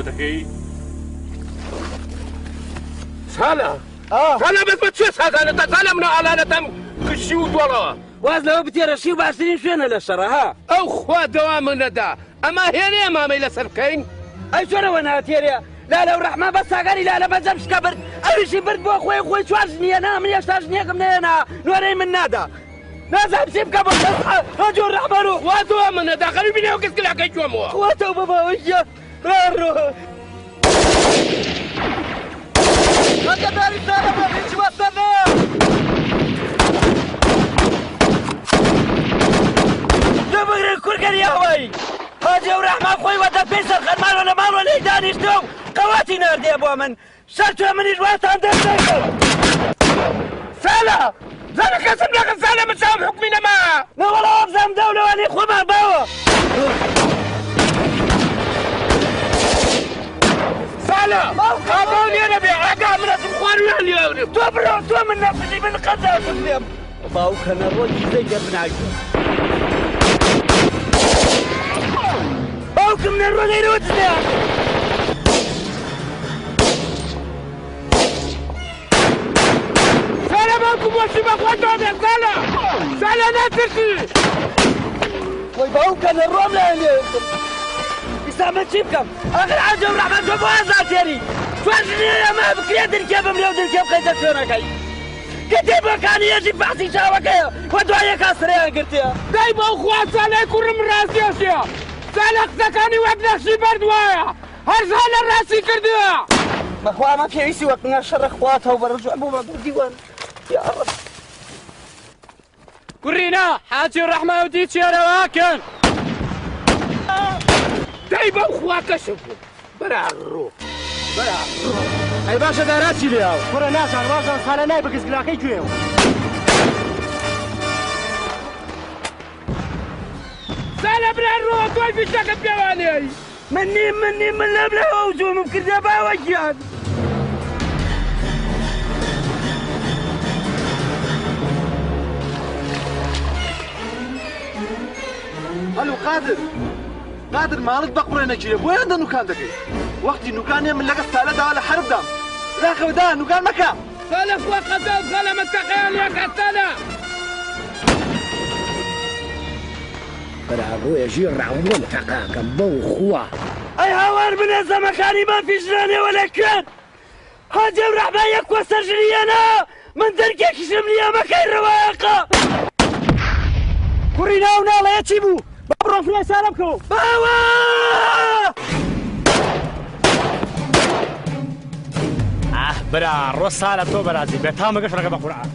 دەکەی؟ سالە سالە بەس بە چێ سازانەتە سالە منە ئالانەتەم کشی و دۆڵەوە. واز لەوە بتێرە شیو باشترین شوێنە لە شەڕە ها. ئەو خوا دەوامە نەدا ئەما هێنێ مامەی لەسەر بکەین. ئەی چۆنەوە ناتێرێ لالە و ڕەحمان بەس ساگاری لالە بە جەمشکە برد ئەویشی برد بۆ خۆی خۆی چوار ژنیە نا من هێشتا ژنێکم نەهێنا نۆرەی من نادا نازانم چی بکەم بۆ حەجی و ڕەحمان و خوا دەوامە نەدا غەریبی نێو گسکلاکەی کوێمەوە. خوا تەوبە باوە گیان ڕاڕۆ. ئاگاداری سارە بە هیچ وەستە نەیە. بگرن کورگەری ئاوایی حاجی و ڕەحمان خۆی وەدە پێی سەر خەرمانەوە لە ماڵەوە لێی دانیشتووە و قەواتی ناردیە بۆ من شەرتوە منیش واتان دەست نەکەم. سالە زانە کەسم لەگەڵ سالە من چاوم حوکمی نەما. نەوەڵا وابزانم داو لەوانەی خۆمان باوە. سالە ئاگاو لێرە بێ ئاگا من ئەچم خوارویان لێ ئەگرم. تۆ بڕۆ تۆ من نەکوژی من قەت ناکوژرێم. باوکە نەڕۆ گیزەی دەبناگوێ. باوکم نەڕۆ دەیرەوە دزەیان کرد. سالە باوکم وەشی بەخوا تۆ بێ سالە سالە ناترسی. وەی باوکە نەڕۆم لایان لێ ئیستا من چی بکەم ئاخر عەجەب ڕەحمان تۆ بۆ ئازار تێری چوار ژنی ئێمە بکرێ درکێ بمرێ و درکێ بخەیتە شوێنەکەی کە تێبەکانی یەژی بەعسی چاوەکەیە و دوای یەکا سرەیان گرتیە. دەی بەو خوا سالەی کوڕم ڕاستیەشیە سالە قسەکانی وەک نەخشی بەرد وایە هەر سالە ڕاستی کردوە. بەخوا ئەمە پێویستی وەک نەشەڕە خوا تەوبە ڕجوع بۆ بە دیوان یاڕەب. کوڕینە حاجی ڕەحماوتی چێرەواکەن. دەی بەو خوا کەشف بوو برا ڕۆ برا ڕۆ. ئەی باشە دارا چی لێ ئاو؟ کوڕە نازانم وابزانم سالە نای بە گزگلاکەی گوێیەوە. سالە برا ڕۆ تۆی فیشەکت پێوانەی. من نیم من نیم من لەم لەوە هجومم کردە باوە گیان. ئەلو قادر قادر ماڵت بە قوڕێ نەگیرێ بۆیان دە نوکان دەکەی وەختی نوکان نیە من لەگە سالە داوا لە حەرب دام لاخەوە دا نوکان مەکە. سالە خوا قەزا و خالە مەتەقەیان لێکە سالە. برا ڕۆیە ژیر ڕاوڕۆم تەقاکەم بەو خوا. ئەی هاوار بنێ زەمەکانی مافی ژنانێوە لە کوێن حاجی و ڕەحمان یەک کۆسەر ژنی هێنا من دەرکێکیشم نییە مەکەی ڕەوایەقە. کوڕی ناو ناڵەیە چی بوو با بڕۆم فریای سارە بکەوم. باوە. ئاه برا ڕۆ سارە تۆ بەرازی بێتامە گەش ڕەگە بە قورعان.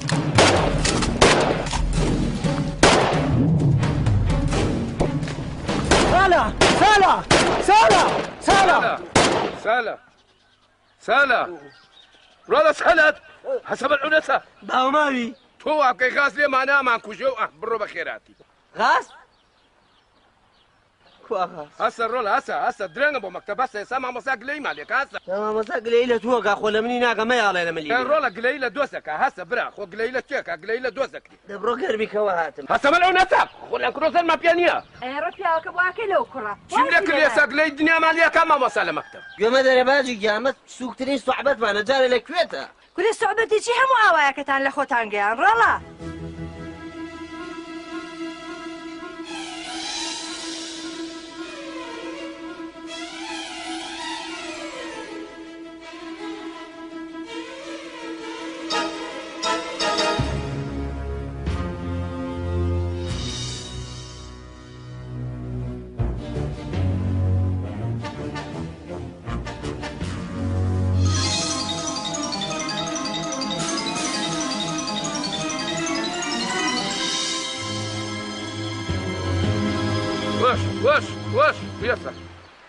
سالە سالە سالە سالە سالە سالە ڕۆڵە سالات حەسەب العنەسە باوماوی تۆ وا بکەی غاز لێمان نامان کوژێ و ئاه بڕۆ بە خێراتی غاز کوا غاز هەسە ڕۆڵە هەسە هەسە درەنگە بۆ مەکتەب هەسە ئێستا مامۆستا گلەییمان لێکا هەسە. مامۆستا گلەیی لە تۆ کا خۆ لە منی ناکا مەیاڵێ لە ملی. ڕۆڵە گلەیی لە دۆست دەکا هەسە برا خۆ گلەیی لە کێ کا گلەیی لە دۆست دەکرێ. دە بڕۆ گەرمی کەوە هاتم. هەسە مەلعون هەسە خۆ لەنکرۆزەرمان پێ نییە. ئەی ڕۆ پیاوەکە بۆ ئاکەی لەو کوڕە. چیم لێ کرد ئێستا گلەیی دنیامان لێ ئەکا مامۆستا لە مەکتەب. گوێ مەدەرێ باجی گیان ئەمە سووکترین سوعبەتمانە جارێ لە کوێتە. کورە سوعبەتی چی هەموو ئاوایەکەتان لە خۆتان گەیان ڕۆڵە. وەش وەش وەش بێسە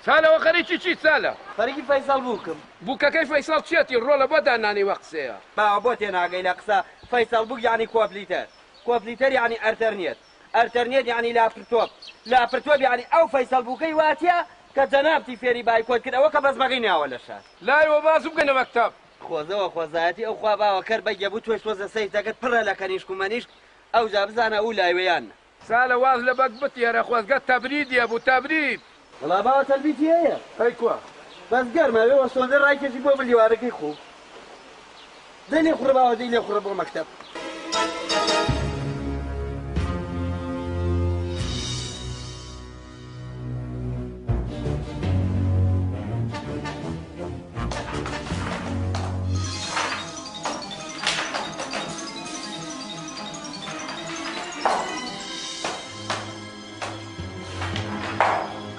سالەوە خەریکی چی سالە؟ خەریکی فەیسەڵ بووکم. بووکەکەی فەیسەڵ چیەتی ڕۆڵە بۆ دانانی وە قسەیە؟ باوە بۆ تێناگەی لە قسە فەیسەڵ بووک یانی کۆپلیتەر کۆپلیتەر یانی ئەرتەرنیەت ئەرتەرنێت یانی لاپرتۆپ لاپرتۆپ یانی ئەو فەیسەڵ بووکەی واتیە کە جەنابتی فێری بایکۆت کرد ئەوە کە بەزمەکەی ناوە لە شار. لایەوە باز بکەنە مەکتەب. خۆزەوە خۆزایەتی ئەو خوا باوە کەر بەگە بوو تۆش تۆزە سەیر دەکرد پڕە لە کەنیشک و مەنیشک ئەوجا بزانە ئوو لایوەیان. سالە واز لە بەگ بتێرە خۆزگە تەبریدێ بوو تەبرید. وەڵا باوە تەلبیتی هەیە. ئەی کوا. بەس گەرمە وێ وەسۆندە ڕایکێشی بۆ بلیوارەکەی خۆ. دەی لێ خوڕە باوە دەی لێ خوڕە بۆ مەکتەب.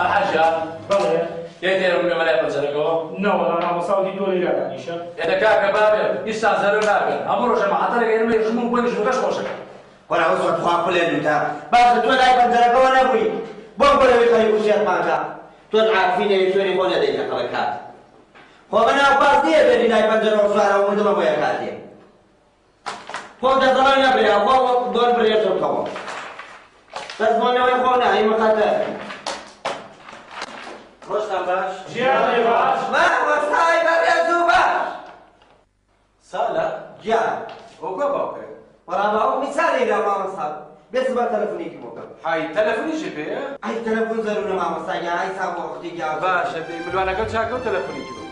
ئەحەجا بەڵێ یەک دێرە بگە مەلای پەنجەرەکەوە نەوەڵا مامۆستا وتی تۆ لێرە دانیشە. ئێدە کاکە بابێ ئیستا زەرەر ناکەن هەموو ڕۆژێ مەعەتەرێک ئێرمە ژم و بۆنی ژوورەکەش خۆشەکە. وەرە ئەو تخوا خولێ لوتە باشە تۆ لای پەنجەرەکەوە نەبووی بۆم بۆ لەوەی خەریک و شێخمانکە تۆش عارفی نەوی شوێنی خۆ نەدەیتە خەڵک کات خۆ بەناو پاس نییە بێنی لای پەنجەرەوە سوارەوە من دڵم بۆ یەکاتێ خۆ دەزەڵە نەبرێ خۆ بۆن برێتەوە بەس بۆ نەوەی خۆ نا ئیمە خەتەر ڕۆژتان باش ژیانێ باش مامۆستای بەڕێز و باش سالە گیان ئەو کوێ باوکێ وەڵا باوکمی سالەی لا مامۆستا بێ سبا تەلەفۆنێکی بۆ بکەم حای تەلەفۆنیشی پێیە ئەی تەلەفۆن زەرورە مامۆستا گیان ئەی سا بۆ وەختێکی ئاو باشە دەی ملوانەکە چاکە و تەلەفۆنێکی بۆ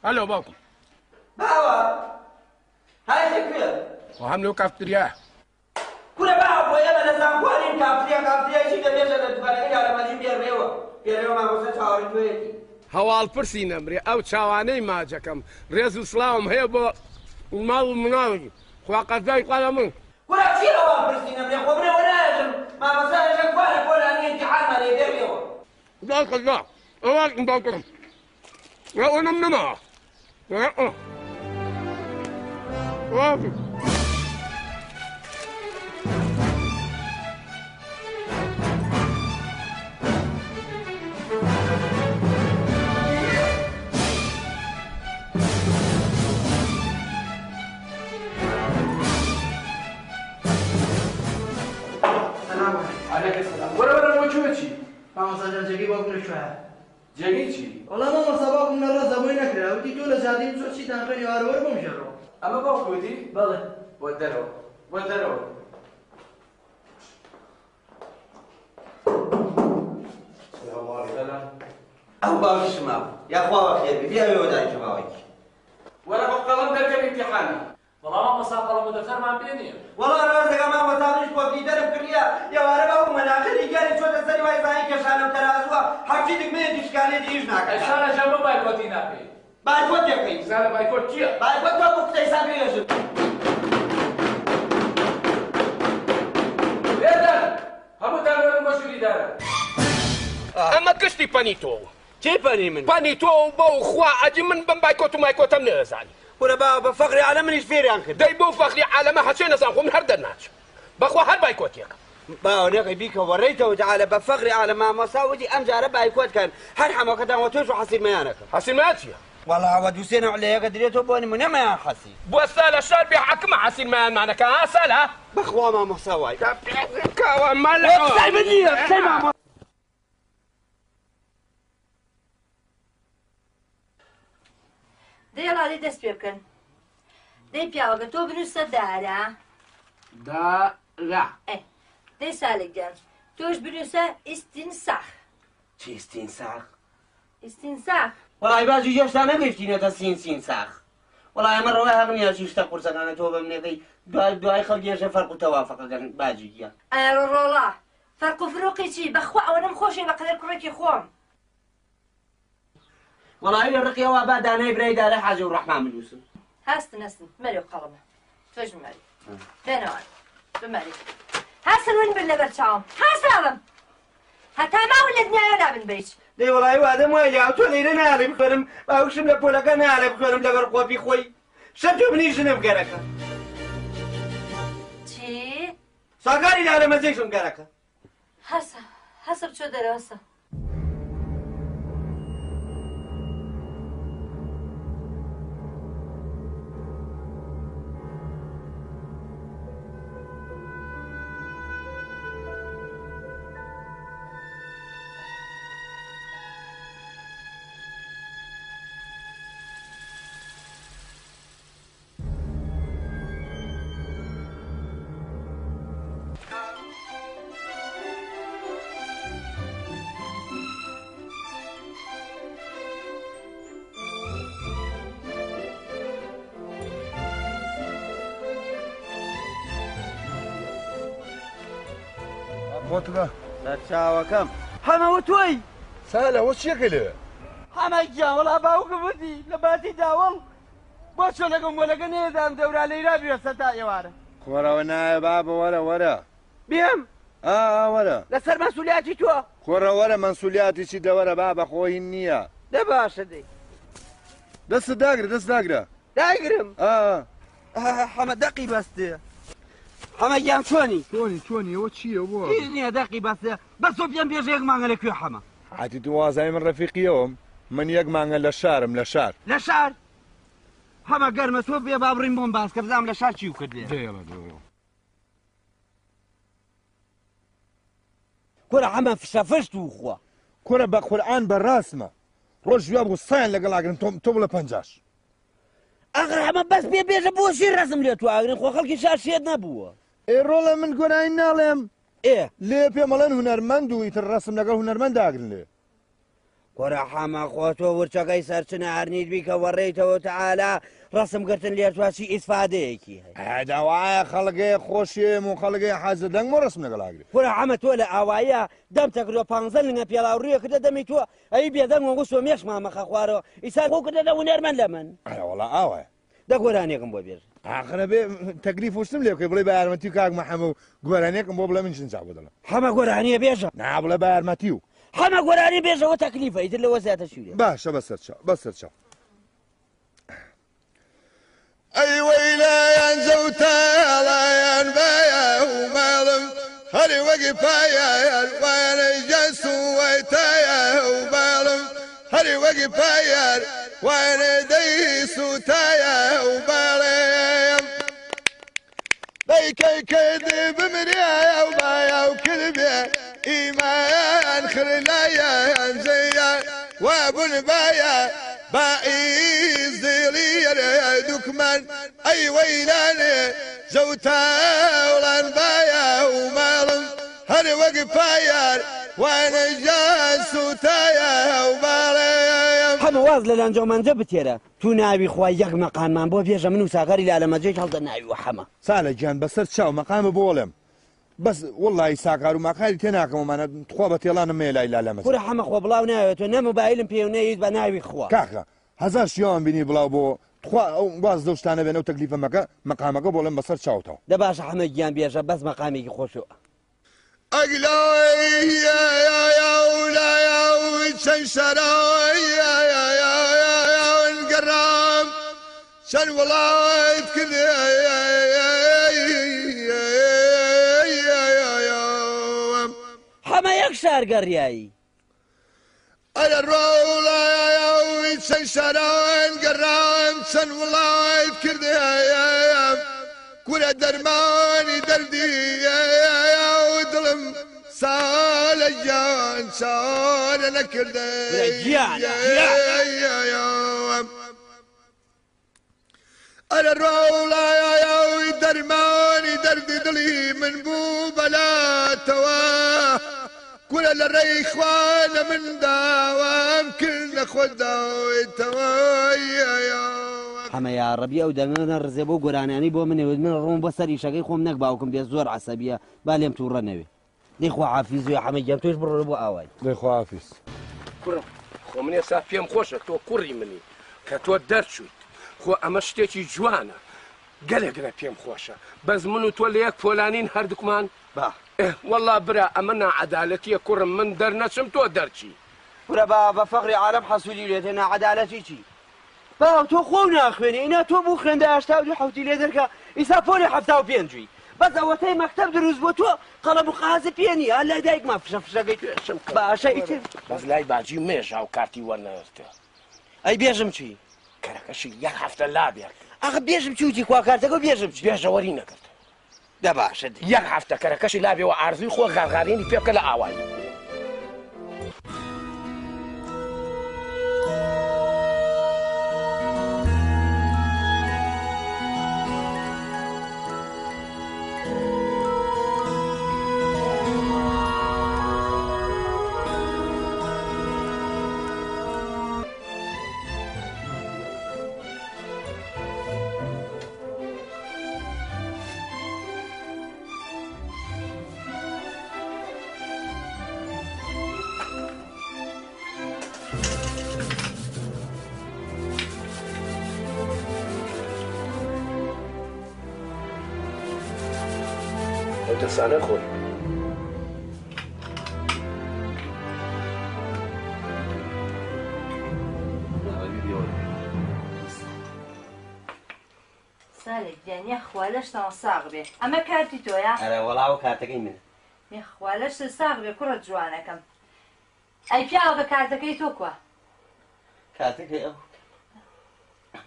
ئەلۆ باوکم باوە هایتە کوێ وهەم لەو کافتریا کورە باوە بۆ ئێمە لە زانکۆ نین کافتریا کافتریایشی دەبێژە لە دوکانەکەی لالەمەجی بێڕێوە بێڕێوە مامۆستا چاوەڕێی تۆیەتی هەواڵ پرسی نەمرێ ئەو چاوانەی ماجەکەم ڕێز و سڵاوم هەیە بۆ ماڵ و مناڵی خوا قەزای خوا لە من کورە چی هەواڵ پرسی نەمرێ خۆ منێ وەنایەژم مامۆستا ئێژە کوانە کۆلانی ئیمتیحانمان هەیە بێڕێوە باوکە لا ئەوان باوکم ئەوەنم نەماوە واو. عەلەیک سەلام وەرە وەرە بۆ کوێ چی مامۆستا جان جێگەی باوکم لەکوێیە؟ جێگەی چی وەڵا مامۆستا باوکم لە ڕەزە بۆی نەکرا وتی تۆ لە جادەی بچۆ چیتان خوێنی وارە وەرە بۆم ژێڕەوە. ئەمە باوک وتی؟ بەڵێ. بۆ دەرەوە بۆ دەرەوە سلام. ئەو باوکیشم مابوو یاخوا بەخێر بی بێ ئەوێوە دایکە باوکی وەرە بۆ قەڵەم دەرکەن ئیمتیحانە وەڵا مامۆستا قەڵەم و دەفتەرمان پێ نییە وەڵا ڕازەکە مامۆستا منیش کۆمپیوتەرم کڕیە ئێوارە باوکم مەناخەری گیانی چۆتە سەری وای زانی کێشانم تەرازووە هەرچی دگمەیەکی شکانێتی ئیش ناکات ئەشانە جا بۆ بایکۆتی ناکەی بایکۆت دەکەی سالە بایکۆت چییە بایکۆت تۆ بۆ قسەی بێژن لێدەن هەمووتان وەرن بۆ ژووری دارە ئەمە گشتی پەنی تۆ چی پەنی من پەنی تۆ بۆ خوا ئەجی من بەم بایکۆت و مایکۆتەم نەزانی کورە باوە بە فەقری عالەم منیش فێریان کرد دەی بۆ فەخری عالەمە هەچێ نەزان خۆ من هەر دەرناچم بەخوا هەر بایکۆتیەکەم باوە نەقی بیکە وەڕێیتەوە تعالە بە فەقری عالەم مامۆستا وتی ئەم جارە بایکۆت کەن هەر حەمەکەتان وە تۆش و حەسیرمەیانەکەم حەسیرمەیان چییە؟ وەڵا وە دووسێ نەوع لە یەکە درێتەوە بۆ نمونە مەیان حەسی بۆ سالە شار بێ حەکمە حەسیرمەیانمانەکە ها سالە بەخوا مامۆستا وای کاوە مال قسەی من نییە قسەی مامۆستا دەی ڵادەی دەست پێ بکەن دەی پیاوەکە تۆ بنووسە دارە دارە دەی سالک گیان تۆش بنووسە ئیستینساخ چی ئیستینساخ ئیستینساخ وەڵای باجی هێشتا نەگەیشتینەتە سین سین ساخ وەڵای ئەمە ڕەوای هەق نییە چی شتە قورسەکانە تۆ بە منەکەی دوای دوای خەڵکی هێشتا فەرق و تەوافەقەکەن باجی گیان ئەرە ڕۆڵا فەرق و فروقی چی بەخوا ئەوەنەم خۆشی بە قەدەر کوڕێکی خۆم وەڵای لە ڕقی ئەوە با دانای برای دارە حاجی و ڕەحمان بنووسم هەستن هەستن مەری و قەڵەمە تۆش بمەری بێنەوە بمەری هەستن ون بن لەبەر چاوم هەستاڵم هەتا ماون لە دنیاوە نابن بە هیچ دەی وەڵای وادەم وای لێ تۆ لێرە ناڵێ بخوێنم باوکشم لە پۆلەکە ناڵێ بخوێنم لەبەر قۆپی خۆی شەرت و منی ژنم گەرەکە چی ساکاری لالە مەجێشم گەرەکە هەسە هەسە بچۆ دەرەوە هەسە خۆت بە. سەرچاوەکەم. حەمە تۆی؟ سالە وە چیەکەی لەوێ؟ حەمە گیان وەڵا باوکم وتی لە باتی داوەڵ بۆ چۆلەکەم مۆلەکە نەیەدام دەورا لەیرا بوێستە تا ئێوارە. خۆرەوە نایە بابە وەرە وەرە. بێم؟ ئا ئا وەرە. لەسەر مەسولیاتی تۆ؟ خۆرە وەرە مەنسولیاتی چی دەوەرە بابە خۆ هین نییە. دە باشە دەی. دەستت داگرە دەست داگرە. داگرم؟ ئا ئا. حەمە دەقی بەستێ. حەمە گیان چۆنی؟ چۆنی چۆنی ئەوە چییە بۆ؟ هیچ نییە دەقی بەستێ بەس تۆ پێم بێژە یەک مانگە لە کوێ حەمە؟ حاجی تۆ وازانی من ڕەفیقیەوەم من یەک مانگە لە شارم لە شار. لە شار؟ حەمە گەرمە تۆ بێ با بڕین بۆم باس کە بزانم لە شار چیو کردێ. دەیەڵە دەوە. کورە حەمە فشە فشت وخوا. کورە بە قورئان بە ڕاستمە ڕۆژ وا بوو سایان لەگەڵ ئاگرم تۆ تۆ بڵێ پەنجاش. ئاخر حەمە بەس پێ بێژە بۆچی ڕەسم لێ تو ئاگرن خۆ خەڵکی شار شێت نەبووە. ئێ ڕۆڵە من گۆرانی ناڵێم ئێ لێ پێم ئەڵێن هونەرمەند و ئیتر ڕەسم لەگەڵ هونەرمەند ئاگرن لێ. کورە حەمە خۆ تۆ ورچەکەی سەرچنە هەرنیت بیکە وەڕێیتەوە تەعالا ڕەسم گرتن لێرتوا چی ئیسفادەیەکی هەیە. ئەی داوایە خەڵگێ خۆشیم و خەڵگێ حەزە دەنگ بۆ ڕەسم لەگەڵ ئاگرێ. کورە حەمە تۆ لە ئاواییە دەمتە کردوە پانزە لنگە پێڵاو ڕووێ کردە دەمی تۆ ئەی بێدەنگ وەگو سۆ مێشکمان مەخە خوارەوە ئیسا خۆ کردە لە هونەرمەند لە من. ئەرە وەڵا ئاوایە. دە گۆرانیەکم بۆ بێژە. ئاخر ئەبێ تەکلیف وشتم لێ بکەی بڵێ بە یارمەتی و کاک مەحەمە و گۆرانیەکم بۆ بڵێ من جنجا بۆ دەڵێم. حەمە گۆرانیە بێژە. نا بڵێ بە یارمەتی و. حەمە گۆرانی بێژەوە تەکلیفە ئیتر لەوە زیاتر چی لێ. باشە بەسەر چاو بەسەر چاو. ئەی وەیلایان جەوتاڵایان بایا و ماڵم هەر وەک پایان وانەی جەس و وەتایا و ماڵم هەر وەک پایان وانە دەی سوتایە و باڵێم دەیکەی کرد بمریایە و بایا و کردبێ ئیمان خرلایان جەیان وابوون بایا بائیز دڵی دوکمان ئەی وەیلانێ جەوتاوڵان بایا و ماڵم هەر وەک پایار وانە جان سوتایە و باڵێم. حەمە واز لە لەنجە و مەنجە بتێرە تو ناوی خوا یەک مەقاممان بۆ بێژە من و ساغەری لالە مەجێک هەڵدە ناوی وە حەمە. سالە گیان بەسەر چاو مەقامە بۆ ئەڵێم بەس وەڵڵاهی ساکار و ماکاری تێ ناکەم ئەمانە تخوا بە تێڵانم مەیە لای لالە مەجێ. کورە حەمە خۆ بڵاو ناوێتەوە نە مۆبایلم پێ و نە هیچ بە ناوی خوا. کاکە هەزار شیاوم بینی بڵاو بۆ تخوا ئەو واز لەو شتانە بێنە و تەکلیفە مەکە مەقامەکە بۆ ئەڵێم بەسەر چاوتەوە. دە باشە حەمە گیان بێژە بەس مەقامێکی خۆش و. چەند وڵات کردم. حەمە یەک شار گەڕیایی. ئەرە ڕۆڵە چەند شاران گەڕام چەند وڵات کردم کورە دەرمانی دەردی دڵم ساڵە گیان چارە نەکردم. ئەرە ڕۆڵە دەرمانی دەردی دڵی من بوو بەلاتەوە کورە لە ڕێی خوانە من داوام کرد لە خۆت داویتەوە. حەمە یاڕەبی ئەو دەنگە نەڕزێ بۆ گۆرانیانی بۆ منێ وت من ڕۆم بۆ سەر ئیشەکەی خۆم نەک باوکم بێ زۆر عەسەبیە با لێم توڕە نەوێ. دەی خواحافیز وێ حەمە گیان تۆش بڕۆ بۆ ئاوای. دەی خواحافیز. کوڕم خۆ من ئێستا پێم خۆشە تۆ کوڕی منی کە تۆ دەرچوویت خۆ ئەمە شتێکی جوانە گەلێک لە پێم خۆشە بەس من و تۆ لە یەک پۆلانین هەردووکمان با ئێ وەڵا برا ئەمە ناعەدالەتیە کوڕم من دەرنەچم تۆ دەرچی. کورە با بە فەقری عالەم حەسوودی لێ ناعەدالەتی چی باو تۆ خۆو ناخوێنی ئینا تۆ بوو خوێندە 82 حەوتی لێ دەرکە ئیسا پۆلی 75 وی بەس ئەوەتەی مەکتەب دروست بۆ تۆ قەڵەم و قازی پێ نییە لای دایکما فشە فشەکەی پێشم کە باشە ئیتر بەس لای باجی مێژا و کارتی وەرنەگرتێ. ئەی بێژم چی؟ کەرەکەشی یەک هەفتە لابێت. ئاخ بێژم چی وتی کوا کارتەکە و بێژم چی؟ بێژە وەری نەگرت. دە باشە دەی. یەک هەفتە کەرەکەشی لابێ و ئارزوی خۆ غارغارینی پێ بکە لە ئاوایی. کەسانە خۆی. سالێک گیان یاخوا لەشتان ساغ بێ. ئەمە کارتی تۆیە؟ ئەرێ وەڵا ئەو کارتەکەی منە. یاخوا لەشت ساغ بێ کوڕە جوانەکەم. ئەی پیاوەکە کارتەکەی تۆ کوا؟ کارتەکەی ئەو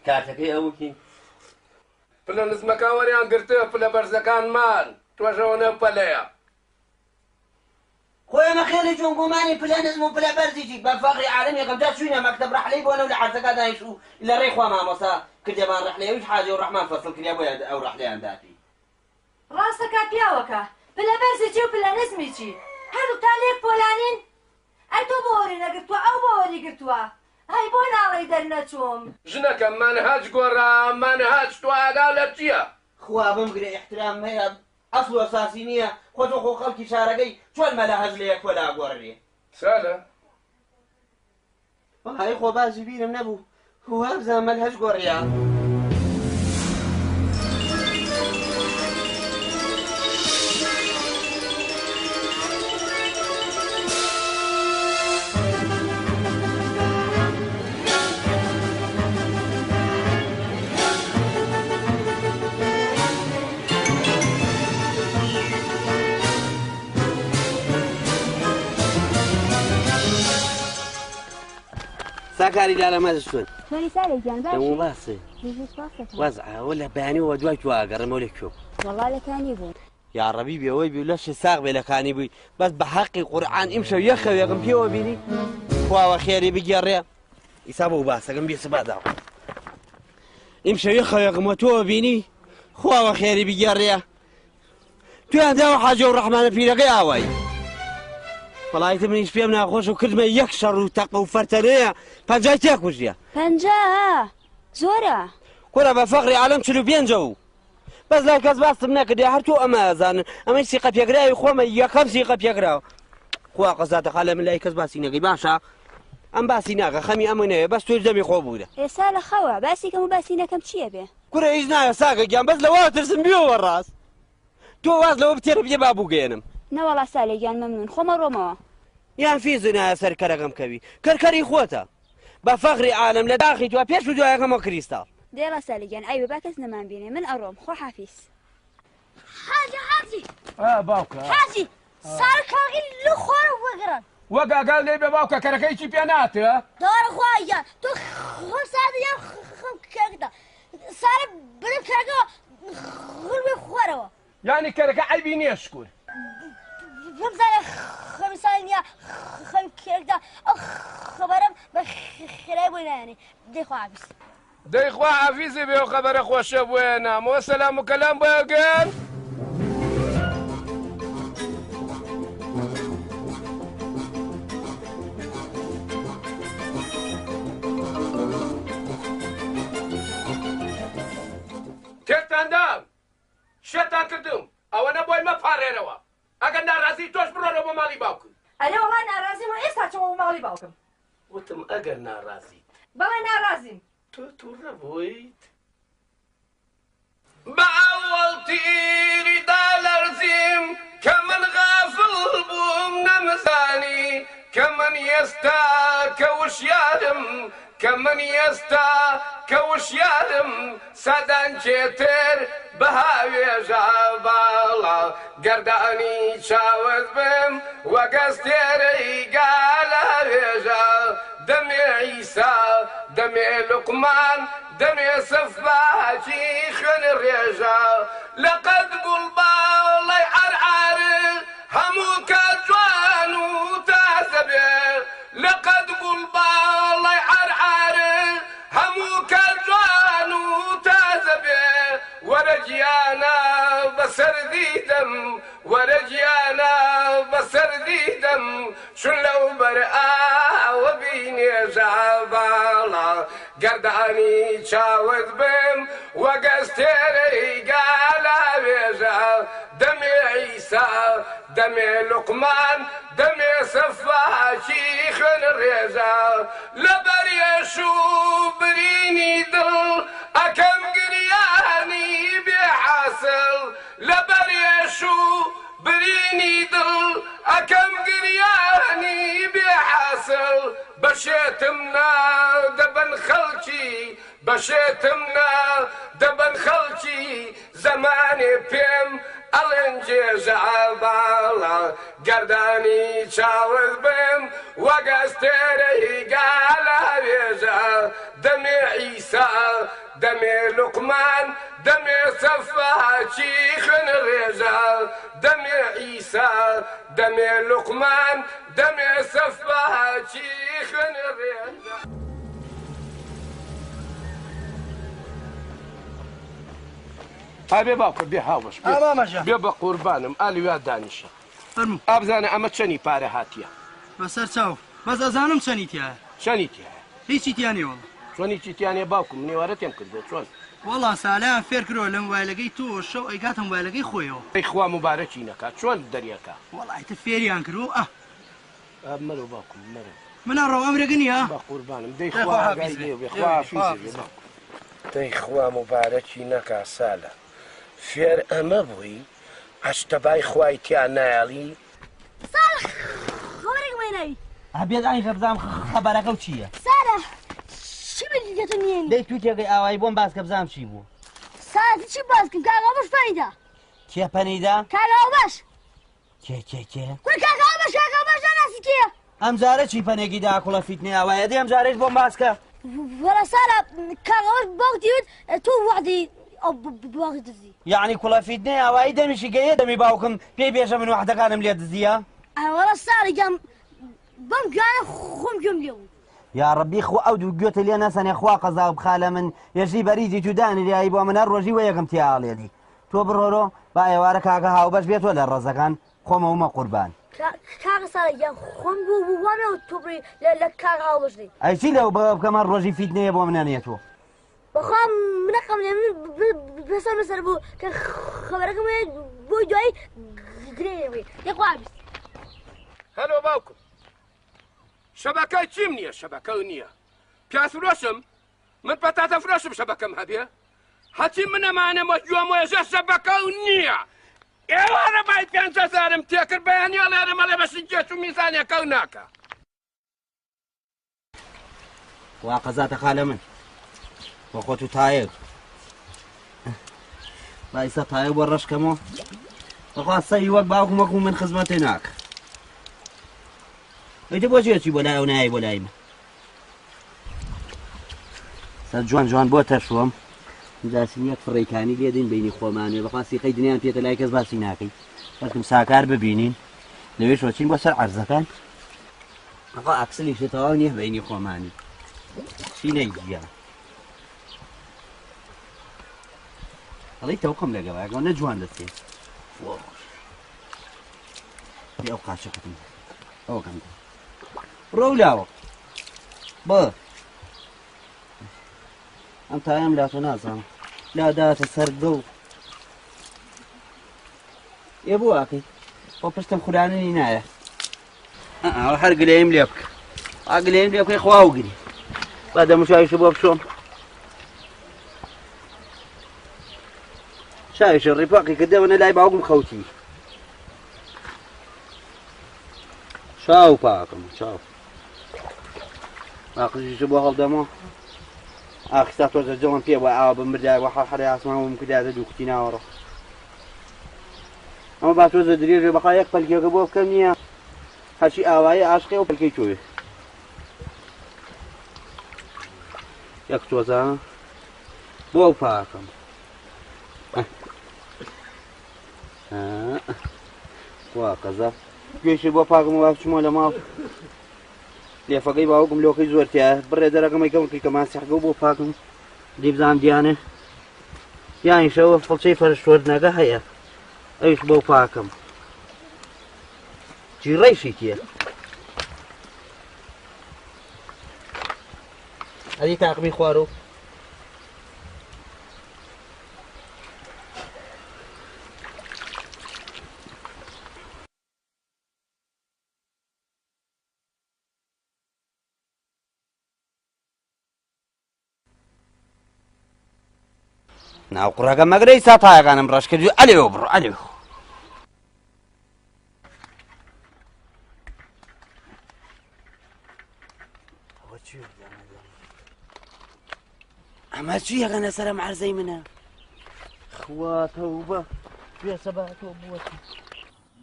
کارتەکەی ئەو کی؟ پلە نزمەکان وەریان گرتە پلە بەرزەکان مان تۆشەوە نە پەلەیە. خۆ ئێمە خێڵی جۆنگۆمانی پلە نزم و پلە بەرزی چی بە فەخری عالەم یەکەم جار چووینە مەکتەب ڕەحلەی بۆنە و لە عەرزەکە دانیشت و لە ڕێی خوا مامۆستا کردیمان ڕەحلەی ئەویش حاجی و ڕەحمان فەسڵ کریا بۆیە ئەو ڕەحلەیان داپی. ڕاستەکا پیاوەکە پلە بەرزی چی و پلە نزمی چی هەردووکتان لێک پۆلانین ئەی تۆ بۆ وەری نەگرتووە ئەو بۆ وەری گرتووە ئەی بۆ ناڵێی دەرنەچووم. ژنەکەم مەنهەج گۆڕا مەنهەج تۆ ئاگا لە چیە؟ خوا بمگرە ئیحترام هەیە ئەسڵ و ئەساسی نییە خۆ تۆ خۆ خەڵکی شارەکەی چۆن مەلا هەز لە یەک پۆلا ئەگۆڕرێ. سالە. وەڵایی خۆ بازی بیرم نەبوو وابزانم مەلهەج گۆڕیا. ساکاری لالە مەزش چۆن؟ چۆنی سالێ گیان باشی؟ دەمو باسێ. بژی سپاس دەکەم. وەزعە وەلا بەیانی وە دوای تو ئاگەڕێمەوە لە کوێ بوو؟ وەڵا لە کانی بووم. یا ڕەبی بێ وەی بی لەشی ساغ بێ لە کانی بووی بەس بە حەقی قورعان ئیمشەو یەک خەوێکم پێوە بینی خواوە خێری بگێڕێ ئیسا بۆ باسەکەم بێ سبا داوە ئیمشەو یەک خەوێکم وە تۆوە بینی خواوە خێری بگێڕێ تویان داوە حاجی و ڕەحمانە پیرەکەی ئاوایی وەڵایتە منیش پێم ناخۆش و کردمە یەک شەڕ و تەقە و فەرتەنەیە پەنجای تێکوژیە. پەنجا زۆرە. کورە بە فەقری عالەم 45 و بەس لای کەس باستم نەکردێ هەر تۆ ئەمە ئەزانن ئەمەی سیقە پێکراوی خۆمە یەکەم سیقە پێکراوە خوا قەزاتە خالە من لای کەس باسی نەکەی باشە ئەم باسی ناکە خەمی ئەمە نەوێ بەس تۆش دەمی خۆ بگرە. ئێستا لە خەوە باسی کەم و باسی نەکەم چییە بێ؟ کورە هیچ ناوێ ساکە گیان بەس لەوە ترسم بیەوە ڕاست تۆ واز لەوە بتێرە بێ با بوگەیەنم. نەوەڵا سالێ گیان مەمنون خۆمە ڕۆمەوە. یان فیز نایە سەر کەرەکەم کەوی کەرکەری خۆتە بە فەخری عالەم لە داخی تۆ پێش و دوایەکەمەوە کریستاڵ. دەیڵا سالێ گیان عەیبە با کەس نەمان بینێ من ئەڕۆم خواحافیز. حاجی حاجی باوکە حاجی سارە کاغی لە خوارە وەگەڕان. وەک ئاگات لێ بێ باوکە کەرەکە هیچی پێ ناتێ. دارە خوا گیان تۆ خۆم سادە یان خۆم کەرەکەدا سارە بەدەم کەرەکەوە غربێ خوارەوە. یانی کەرەکە عەیبی نییە شکور. بمزانە خەمی ساڵی نییە خەمی کەرەکدا ئەو خەبەرەم بە خێرای بۆی نایەنێ دەی خوا حافیز. دەی خوا حافیزی بێ ئەو خەبەرە خۆشە بۆیە نام وەسەلام و کەلام بۆیە گەن. تێکتان دام شێتان کردم ئەوە نەبۆی مەپارێرەوە ئەگەر ناڕازی تۆش بڕۆنەوە بۆ ماڵی باوکم. ئەرێ وەڵا ناڕازیم و ئێستا چۆمە بۆ ماڵی باوکم. وتم ئەگەر ناڕازیت. بەڵێ ناڕازیم. تۆ تووڕە بوویت؟ بە ئەوەڵ تیری دا لەرزیم کە من غافڵ بووم نەمزانی کە من ئێستا کە وشیارم کە من ئێستا کە وشیارم سەدان چێتر بەهاوێژە باڵا گەردانی چاوت بم وەگەستێرەی گالاوێژە دەمێ عیسا دەمێ لوقمان دەمێ سەفاکی خوێن ڕێژە لەقەد گوڵباڵی عەرعەر هەموو کات جوان و تازە بێ لەقەد گوڵباڵی عەرعەر هەموو کات جوان و تازە بێ وەرە گیانە بەسەر دیدەم وەرە گیانە بەسەر دیدەم چون لەو بەر ئاوە بینێژە باڵا گەردانی چاوت بم وەگەستێرەی گالاوێژە دەمێ عیسا دەمێ لوقمان دەمێ سەفاکی خوێن ڕێژە لەبەر یەش و برینی دڵ ئەکەم گریانی بێحاسڵ لەبەر یەش و برینی دڵ ئەکەم گریانی بێ حاسڵ بەشێتم نا دەبەن خەڵکی بەشێتم نا دەبەن خەڵکی زەمانێ پێم ئەڵێن جێژە باڵا گەردانی چاوت بم وەک ئەستێرەی گالاوێژە دەمێ عیسا دەمێ لوقمان دەمێ سەفاکی خوێن ڕێژە دەمێ عیسا دەمێ لوقمان دەمێ سەفاکی خوێن ڕێژە. ئا بێ باوکە بێ هاوبەش بێ. ئا مامە جان. بێ بە قوربانم ئا لەویا دانیشە. فەرموو. ئا بزانە ئەمە چەنی پارە هاتیە. بەسەر چاو بەس ئەزانم چەنی تیایە. چەنی تیایە؟ هیچی تیا نیە وەڵا. چۆن هیچی تیا نیە باوکم من ئێوارە تێم کردوە چۆن؟ وەڵا سالایان فێر کردوە لە مۆبایلەکەی تۆ شەو ئەیکاتە مۆبایلەکەی خۆیەوە. ئەی خوا موبارەکی نەکا چۆن دەریەکا؟ وەڵا ئیتر فێریان کردوە ئا. ئا مەرۆ باوکم مەرۆ. من ئەڕۆم ئەمرێکە نیە؟ بە قوربانم دەی خوا ئاگای لێ بێ خوا حافیزت بێ باوکم. دەی خوا موبارەکی نەکا سالە فێر ئەمە بووی عەشتەبای خوای تیا نایەڵی. سالە خەبەرێکم هەیە ناوی. ئەبێت ئایشە بزانم خەبەرەکەو چییە. سالە چی بە لە تۆ نییە. دەی تووتێکەی ئاوایی بۆم باس کە بزانم چی بوو. سالە چی باس کەم کاک هاوبەش پەنیدا. کێ پەنیدا؟ کاک هاوبەش. کێ کێ کێ؟ کورە کاک هاوبەش کاک هاوبەش ناناسی کێیە؟ ئەمجارە چی پەنێکی دا کوڵە فیتنەی ئاوایە دەی ئەمجارەیش بۆم باس کە. وەڵا سالە کاک هاوبەش باوک دەیوت تۆ وەعدی ئەو باوکی دزی. یەعنی کوڵە فیتنەی ئاوایی دەمیشی گەیە دەمی باوکم پێی بێژە من وەعدەکانم لێ دزییە؟ ئەرە وەڵا سالە گیان بەم گوێیانە خۆم گوێم لێ بوو. یاڕەبی خوا ئەو دوو گوێتە لێ نەسەنێ خوا قەزاو بخا لە من یەژی بەریجی تو دانریایی بۆ من هەر ڕۆژی وە یەکم تیا ئەڵێدی تۆ بڕۆرۆ با ئێوارە کاکە هاوبەش بێتۆ لە ڕەزەکان خۆمەومە قوربان. کاکە سالە گیان خۆم بوو بوو وانەوە تۆ بڕی لە کاکە هاوبەش دەی. ئەی چی لەو بە بکەم هەر ڕۆژی فیتنەیە بۆ منە نێتۆ. بەخوا منەقم لێ من بەسەر بەسەر بوو کە خەبەرەکەم بۆی دوایی گرێ بێ یەخوا بیست. هەلۆ باوکم شەبەکە چیم نییە شەبەکە نییە پیاز فرۆشم من پەتاتە فرۆشم شەبەکەم هەبێ هەچی منەمانە مە گوێم وێژە شەبەکە و نییە ئێوارە بای 5 هەزارم تێکرد بەیانی ئەڵێرم ئەڵێ بەشی گێچ و میزانێکە و ناکە. وا قەزاتە خالە من بۆ خۆت و تایەک با ئیستا تایە بۆ ڕەش کەمەوە بەخوا سەری وەک باوکم وەکو من خزمەتێ ناکە ئیتر بۆچی ئەچی بۆ لای ئەو نایەی بۆ لای من سەر جوان جوان بۆ تەشوەم جاسین یەک فڕێکانی لێدەین بینی خۆمانێ بەخوا سیقەی دنیان پێتە لای کەس باسی ناکەی بەڵکم ساکار ببینین لەوێش وەچین بۆ سەر عەرزەکان ئەخوا ئەکسلیشە تەواو نییە بینی خۆمانی چی نەیگیان ئەڵی تەوقم لەگەڵ ئەگەڵ نە جوان دەچێ ئەو قاچەکەتم ئەوکەم ڕۆ لاوە بە ئەم تایم لا تۆ نازانم لا داتە سەر دڵ ئێ بۆ ئاکەی خۆ پشتم خوراننی نایە ئەوە هەر گلەیم لێ بکە ئا گلەیم لێ بکەی خوا و گری با دەموچاویشە بۆ بچۆم چاویشە ڕیپاقی کردەوە نە لای باوکم خەوتی چاو پاکم چاو ئاقژیشە بۆ هەڵدەمەوە ئاخستا تۆزە جڵم پێ بۆ ئاوا بمردای بۆ حەڵحەڵی ئاسمان بووم کردایە دوو کوتی ناوەڕۆ ئەمە با تۆزە درێژە بەخوا یەک پەلکێکە بۆ بکەم نییە هەرچی ئاوایی ئاشقی ئەو پەلکەی تۆێ یەک تۆزە بۆ ئەو پاکەم وا قەزا گوێشی بۆ پاکم وا بچمەوە لە ماڵ لێفەکەی باوکم لۆکەی زۆر تیا بڕێ دەرەکەمەی کەم کە ماسیحگە بۆ پاکم دیبزان دیانێ یانیشەوە فڵچەی فەرشۆردنەکە هەیە ئەویش بۆ پاکەم جیڕەیشی تیە ئەدی تاقمی خوارو ناو قوڕەکە مەگرە ئیسا تایەکانم ڕەش کردی ئەلێوە بڕۆ ئەلێوە. ئەمە چی یەکەن لەسەر ئەم عەرزەی منە؟ خوا تەوبە پێسە بە تۆ بووە.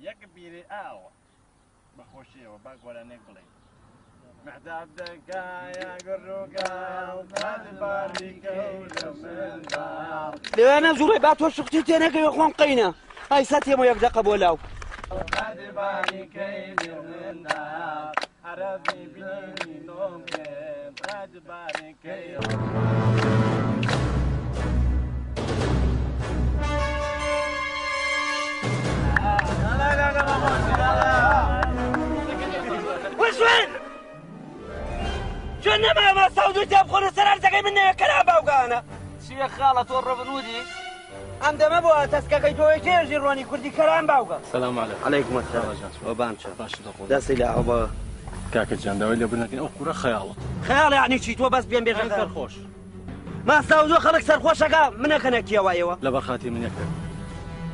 یەک بیری ئاو بە خۆشیەوە با گۆرانیەک بڵێین. مەهتاب دەکایە گوڕ و گاڵ باد باریکە و لە منداڵ. لەوێ نەزوڕێ با تۆ شختی تێ نەکەوێ خۆم قەینە ئای سەتێمەوە یەک دەقە بۆ لاو. باد باریکەی لە منداڵ عەرەبی بینی نۆم باد باریکەی. وشوێن چۆن نەما ماستا و دوو تێ بخۆنە سەر ئەرزەکەی من نەوێ کەرا باوکانە چیە خاڵە تۆ ڕەبنودی ئەم دەمە بۆ تەسکەکەی تۆ کێژی ڕۆنی کوردی کەرام باوکە. سلام علیکم. علیکم السلام. وەبان چە دەستی لە ئەو بە کاکە جان داوای لێبوردن دەکەین ئەو کوڕە خەیاڵە. خەیاڵ یعنی چی تۆ بەس پێم بێژە سەرخۆش. ماستا و دوو خەڵک سەرخۆشەکە منەکەنە کێوە ئێوە؟ لەبەر خاتری من یەکێک.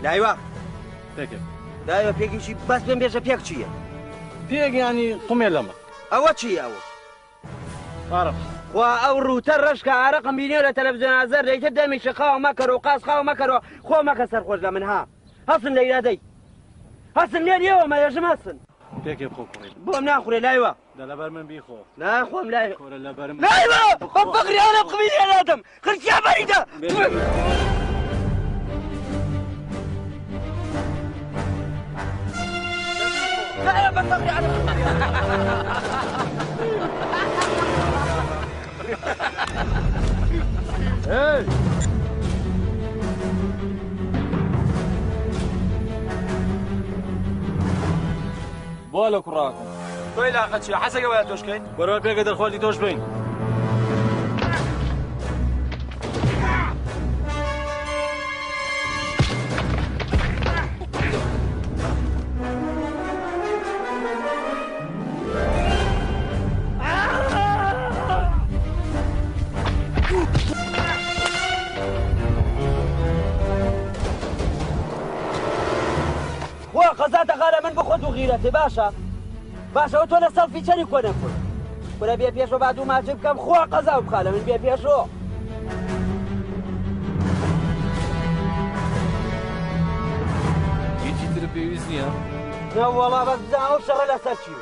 لایوە. پێکێک. لایوە پێکیشی بەس پێم بێژە پێک چییە؟ پێک یعنی قومێ لەمە. ئەوە چییە ئەوە؟ عارف. خوا ئەو ڕووتە ڕەشکە عارەقم بینیوە لە تەلەڤیزیۆن ئازەر دەیتر دەمیشە خاو مەکەرۆ قاز خاو مەکەرۆ خۆ مەکە سەرخۆش لە من ها هەسن لە ئیرادەی هەسن لێ نیەوە مەێژم هەسن. پێکێ بخۆ کوڕی. بۆم ناخورێ لایوە. دە لەبەر من بیخۆ. نا خۆم لای. کورە لەبەر من. لایوە بە فەقریانە بخمی لێ نادەم خرچیا بەریدە. لایوە بە فەقریانە Hey! بۆ لە کوڕاکەم. تۆی لاقە چیە حەزەکە وایە تۆشکەین؟ بەرەوە پێکە دەرخواردی تۆش بین. خوا قەزاتە غارە من بخۆت و غیرەتێ باشە باشە تۆ لە سەڵفی چەنی کۆنە کورد کورە بێ پێشۆ با دوو ماچ بکەم خوا قەزا و بخا لە من بێ پێشۆ. هیچی تر پێویست نییە؟ نەوەڵا بەس بزانە ئەو شەڕە لەسەر چی؟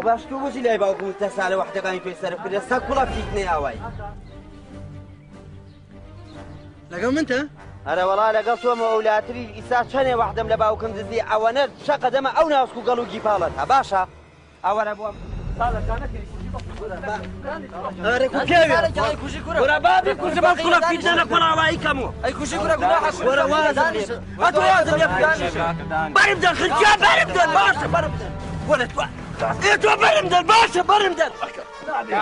باش تۆ بۆچی لای باوکم و تەسالە وەحدەکانی تۆی سەرف کردە سەگ کوڵە فیتنەی ئاوایی لەگەڵ منتە؟ ئەرە وەڵا لەگەڵ تۆمە ئەولاتری ئیسا چەنێ وەحدەم لە باوکم دزی ئەوەنە شەقە دەمە ئەو ناسک و گەڵ و گیپاڵەت ها باشە ئەوەرە بۆم ئەرە کوکێوێ وەرە بابی کوژم ئەو کوڵە فیتنە لە کۆڵاوایی کەمۆ ئەی کوژی کورە گوناحە وەرە وازم لێ ئەتۆ وازم لێ بکە بەرم دەن خرکیا بەرم دەن باشە بەرم دەن وەرە تۆ ئێ تۆ بەرم دەن باشە بەرم دەن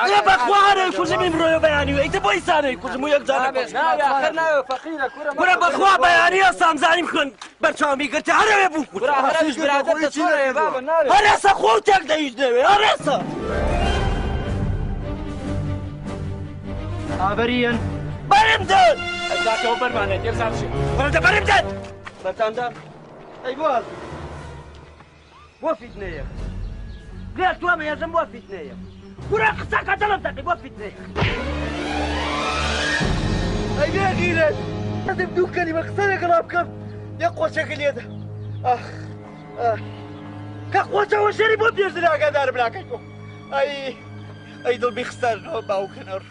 ئێ بەخوا هەرەی کوژم ئیمڕۆیە بەیانی و ئیتر بۆ ئیسانەی کوژم و یەک جار کورە بەخوا بەیانی ئەسام زانیم خوێن بەرچاومی گرتە هەرەوێ بوو هەرێسە خۆ تێک دەیش دەوێ هەرێسە ئابەریەن بەرم دەن کاکەوە بەرمانێت یەکسان بچێ وەرە دە بەرم دەن بەرتاندا ئەی بۆ بۆ فیتنەیە لێ تۆ مێژم بۆ فیتنەیە کورە قسەکە دڵم دەقی بۆ فیتنەیە ئەی بێ غیرەت حەزم دوو کەلیمە قسە لەگەڵا بکەم یەک قۆچەکە لێدە ئاخ ئاخ کە قۆچەوە شەری بۆ پێشتر ئاگادارم ناکەی تۆ ئەی ئەی دڵ بیخستارنەوە باوکەنەڕ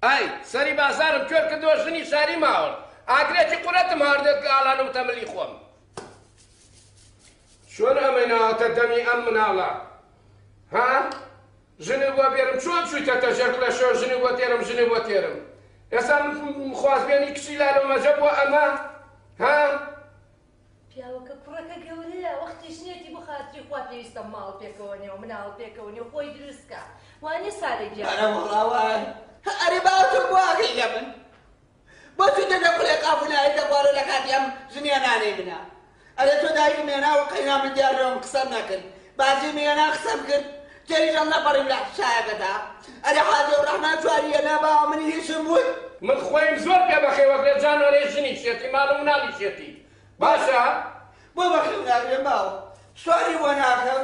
ئەی سەری بازارم کوێر کردووە ژنی شاری ماوە ئاگرێکی قورەتم هاردێت کە ئاڵانم تەملی خۆم چۆن ئەمەی ناوەتە دەمی ئەم مناڵە ها ژنی بۆ بێرم چۆن چوویتەتە ژێر کڵێشەوە ژنی بۆ تێرم ژنی بۆ تێرم ئێستا من خوازبێنی کچی لالم مەجە بۆ ئەمە ها پیاوەکە کوڕەکە گەورەیە وەختی ژنێتی بۆ خاتری خوا پێویستە ماڵ پێکەوە نێ و مناڵ پێکەوە نێ و خۆی دروست کا. وانیە سالە گیان؟ ئەرە وەڵا وایە. ئەرێ باوە تۆ بۆ ئاگەی لە من؟ بۆ چوویتە لە قولێ قاپ و ناویتە خوارە لە کاتی ئەم ژنیە نانەی منە؟ ئەرێ تۆ دایکم هێنا و قەینا من دیار لۆم قسەم نەکرد. باجیم هێنا قسەم کرد. تێریش هەڵنەپەڕیم لە شایەکەتا. ئەرێ حاجی ئەوڕەحمان چواری هێنا باوە من هیچم وت؟ من خۆیم زۆر پێ بەخێوەکرێ جانۆرێ ژنیشێتی ماڵ و مناڵیشێتی باشە. بۆ بەخێو ناکرێم باوە سواری بۆ ناکەم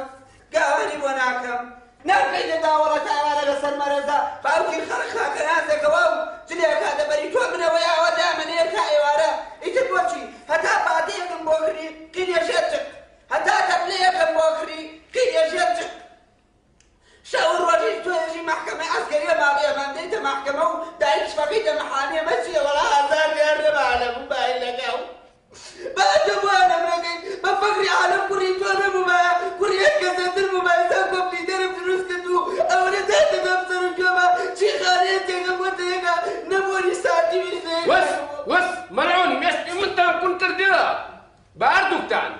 گاوانی بۆ ناکەم نامکەیتە داوەڵە تا ئێوارە لەسەر مەرەزە باوکی خەڵک خاکەنازێکەوە و جلێ ئەکاتە بەری تۆ منەوەی ئاوا دامەنێ تا ئێوارە ئیتر بۆچی هەتا پاتەیەکم بۆ کڕی قیریە ژێر چک هەتا تەپلەیەکم بۆ کڕی قیریە ژێر چک شەو و ڕۆژیش تۆ ئێژی مەحکەمەی عەسکەریە ماڵی ئەمان دێیتە مەحکەمە و دایکیش فەقیتە محامیە مە چیە وەڵا ئازار دیار نەما لە موبایلەکە و با تۆ بۆ ئەنەمرەکەی بە فەخری عالەم کوڕی تۆ نەبوومایە کوڕی هەر کەسێ تر بوومایە تا کۆمپیوتەرم دروست کرد و ئەوەنە داتە دەم سەر و گوێما چی خانەیە تێکەم بۆ تێکا نەبۆری سانتیمیش لە یەک وەس وەس مەلعون مێشکی منتان کون کردیە بە هەردووکتان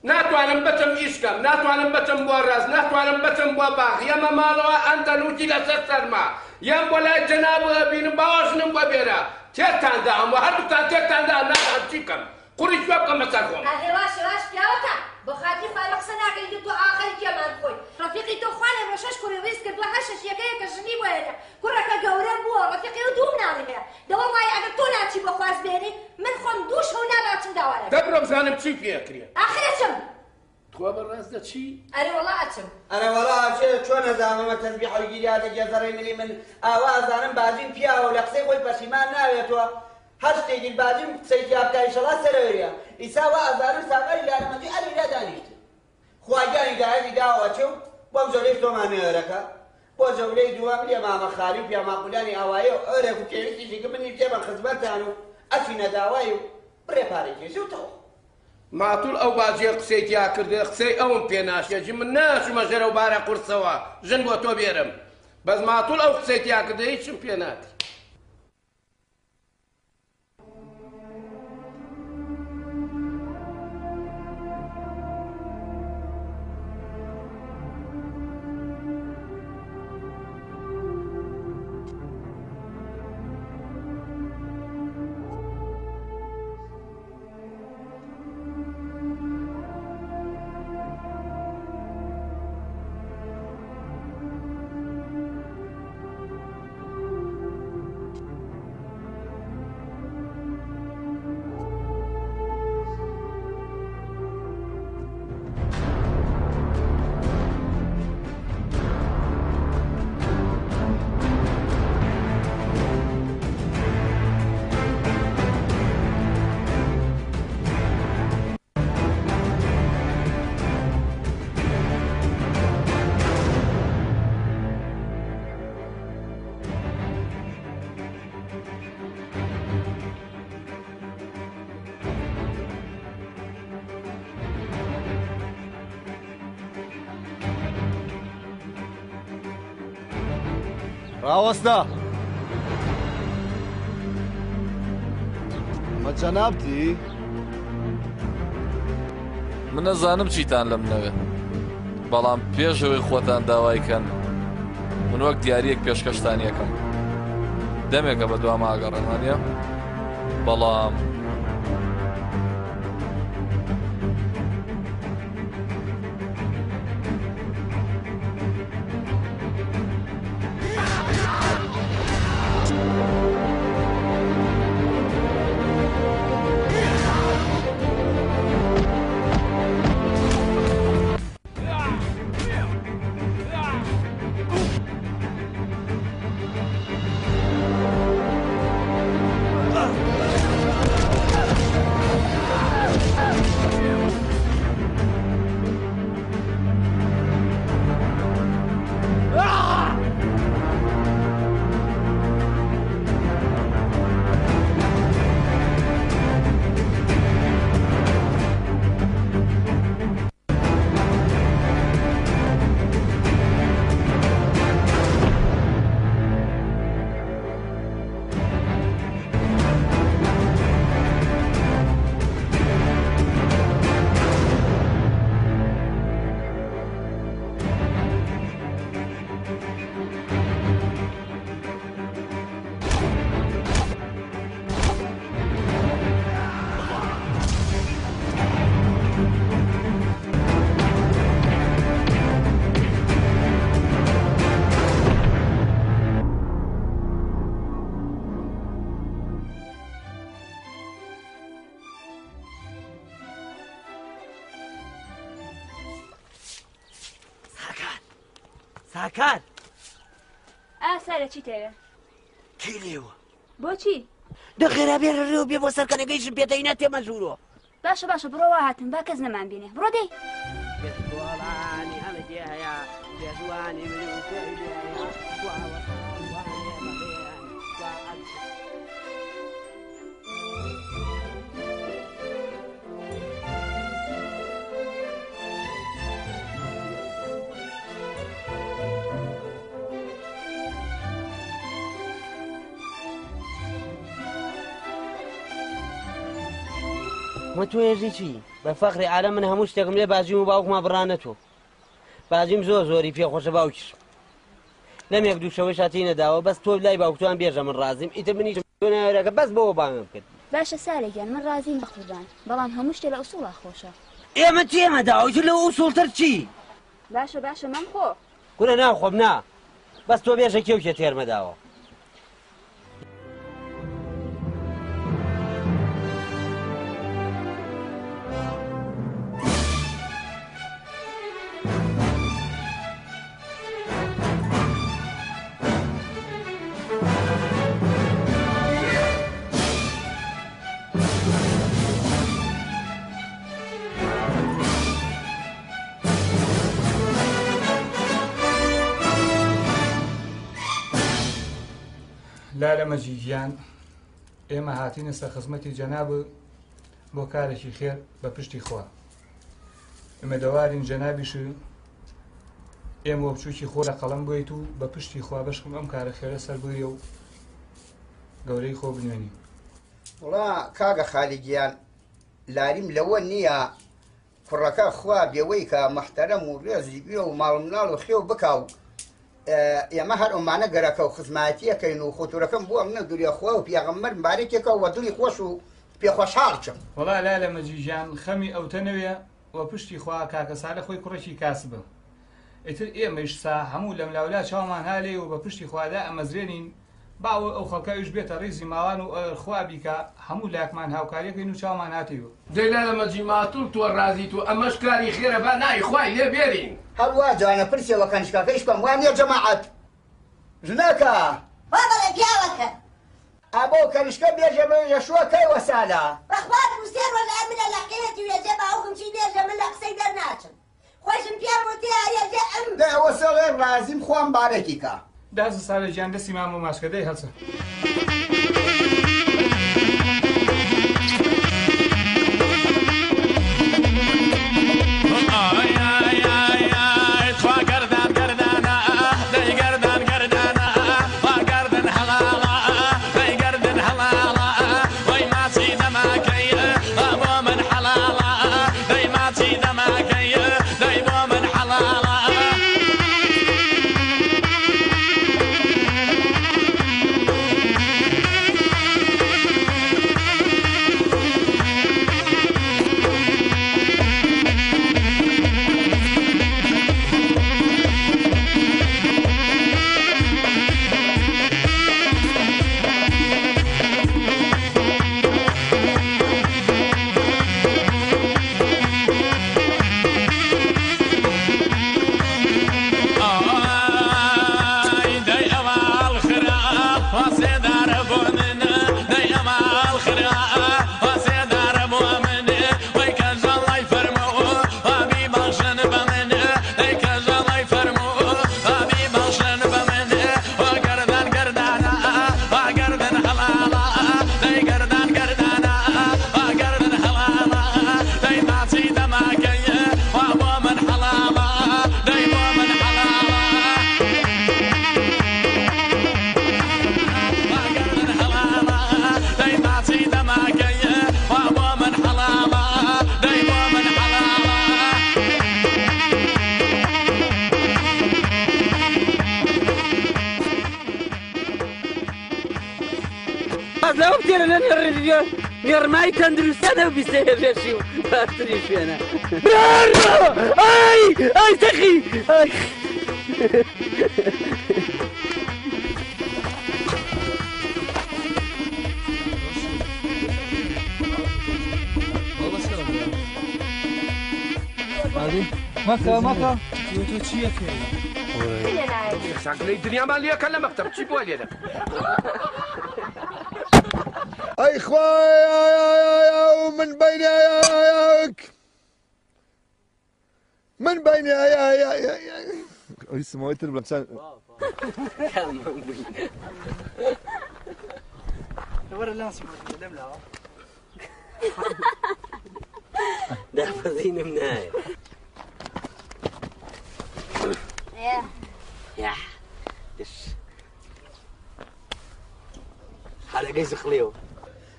ناتوانم بچم ئیش کەم ناتوانم بچم بۆ ڕەز ناتوانم بچم بۆ باخ یەمە ماڵەوە ئەندەلوکی لەسەر سەرمە یەم بۆ لای جەناب بینم باوەژنم بۆ بێرە تێکتان دام و هەردووکتان تێکتان دام نازانم چی بکەم قوڕی کوێ بکەم بەسەر خۆم. ئە هێواش هێواش پیاوەکە بۆ خاتری خوا ئێمە قسە ناکەین تۆ ئاوا خەریکی ئەمان خۆی ڕەفیقی تۆ خوا لێ بڕۆ شەش کوڕی ڕیز کردووە هەر شەشیەکەیە کە ژنی بۆ هێنا کوڕەکە گەورە بووە ڕەفیقی ئەو دوو مناڵی هەیە دە وەڵڵاهی ئەگەر تۆ ناچی بۆ خواست بێنی من خۆم دوو شەو نابا ئەچم داوا لەکەم. دە بڕۆ بزانم چی پێ ئەکرێ. ئاخر ئەچم. تخوا بە ڕاست دەچی؟ ئەرێ وەڵا ئەچم. ئەرێ وەڵا ئەچێ چۆن ئەزانم ئەمە تەزبیحە و گیریاتە گێزەڕەی ملی من ئاوا ئەزانم باجیم پیاوە و لە قسەی خۆی پەشیمان ناوێتوە هەر شتێکیش باجیم قسەی تیا بکا ئیشەڵا سەرەوەیە ئیسا وا ئەزانم ساغاری لارەمەندی ئەلی لا دانیشت خوا گیان هیدایەتی داوە ئەچێ و بەم جەولەیش تۆمان نوێرەکە بۆ جەولەی دووەم لێ مامە خالی و پیاماقولانی ئاوایی و ئەرێک و پێویستیشی کە منیش دێمە خزمەتتان و ئەچینە داوای و بڕێ پارەی کێشە و تەواو. ماتول ئەو باجیە قسەی تیا کردێ قسەی ئەوم پێ ناشێ جی من ناچمە ژێر ئەو بارە قورسەوە ژن بۆ تۆ بێرم بەس ماتول ئەو قسەی تیا کردێ هیچم پێ ناکرێ. ڕاوەستە. ئەمە جەنابتی؟ من ئەزانم چیتان لەم نەوێ بەڵام پێش ئەوەی خۆتان داوای کەن من وەک دیاریەک پێشکەشتان یەکەم دەمێکە بە دوا ماگەڕێمانە بەڵام ساکار. ئا سارە چی تەوێ؟ کی لێوە؟ بۆچی؟ دە خێرا بێرە رێوە بێ بۆ سەرکەنەکەیشم پێتەی نەتێمە ژوورۆ. باشە باشە بڕۆ وا هاتم با کەس نەمان بینێ بڕۆ دەی. بێ کۆڵانی ئەم دێهەیە بێ ژوانی من و تۆی لێیە وا وەسان وانێ بەڕێیان وا ئەم وە تۆ ێژی چی؟ بە فەخری عالەم من هەموو شتێکم لێ باجیم و باوکما بڕانە تۆ. باجیم زۆر زۆری پێخۆشە باوکیشم. لەم یەک دوو شەوەی شاتی نەداوە بەس تۆ لای باوکتوان بێژە من ڕازیم ئیتر منیش تۆ ناوێرەکە بەس بۆ بانگم کرد. باشە سالە گیان من ڕازیم بە قوربان بەڵام هەموو شتێ لە ئوسوڵا خۆشە. ئێمە تێمە داوە ئیتر لەو ئوسوڵتر چی؟ باشە باشە مەم خۆ. کورە ناخۆم نا بەس تۆ بێژە کێو کێ تێرمە داوە. لالە مەجید گیان، ئێمە هاتینە سەر خزمەتی جەناب بۆ کارێکی خێر بە پشتی خوا. ئومێدەوارین جەنابیش ئێمە وە بچووکی خۆ لە قەڵەم بوویت و بە پشتی خوا بەشکم ئەم کارە خێرە سەر بگرێ و گەورەی خۆ بنوێنی. وڵا کاگە خالی گیان، لاریم لەوە نییە کوڕەکە خوا بێوەی کە محتەرەم و ڕێزی بێ و ماڵ مناڵ و خێو بکا و ئێمە هەر ئەومانە گەرەکە و خزمایەتیەکەین و خۆتورەکەم بۆ ئەم نەدورێ خوا و پێغەمبەر مبارەکێکە و دڵی خۆش و پێخۆشحاڵ چم. وەڵا لالە مەجید گیان خەمی ئەوتە نەوێ و پشتی خوا کاکە سالە خۆی کوڕێکی کاسبە ئیتر ئێمەیش سا هەموو لەملاولا چاومان ها لێی و بە پشتی خوادا ئەمەزرێنین با ئەوەی ئەو خەڵکە ئەویش بێتە ڕیزی ماڵان و ئەگەر خوا بیکا هەموو لاکمان هاوکاریەکەین و چاومان هاتیوە. دەی لالە مەجی ماتوڵ تۆ ڕازیت و ئەمەش کاری خێرە با ناوی خوای لێ بێرین. هەر وا جوانە پرسێ وە کەنیشکەکەیش بکەم وا نیە جەماعەت ژنەکە. وا بەڵێ پیاوەکە. ئەبۆ کەنیشکە بێژە بێژە شوە کەی وەسالە. بەخوا دوو سێ ڕۆژ ئەمنە لە قێتی وێژە باوکم چی بێژە من لە قسەی دەرناچم. خۆشم پێم وتێ ئەیەژێ ئەم. دەی ئەوە سەڵێ ڕازیم خوام بارەکی کا. دەهەسە سالە گیان دەستی مامۆ ماچکە دەی هەڵسە. نێڕمای تەندروستیانە و بیستێ ڕێشی و باشترین شوێنە. ئای ئای تەخی ئای. مەکە مەکە تۆ چی ئەکەی؟ ساکلەی دنیامان لێکە لە مەکتەب چی بۆ لێ دەکەن؟ ئەی خوایە من بینێک من بینێ ئەوی سمەوەی تر بڵێم چەند وەرە لام لەم لاوە دابەزینم نایە. یا دش حالەکەی زخڵیەوە.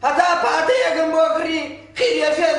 هەتا پاتەیەکم بۆ کڕی خیریەکەی.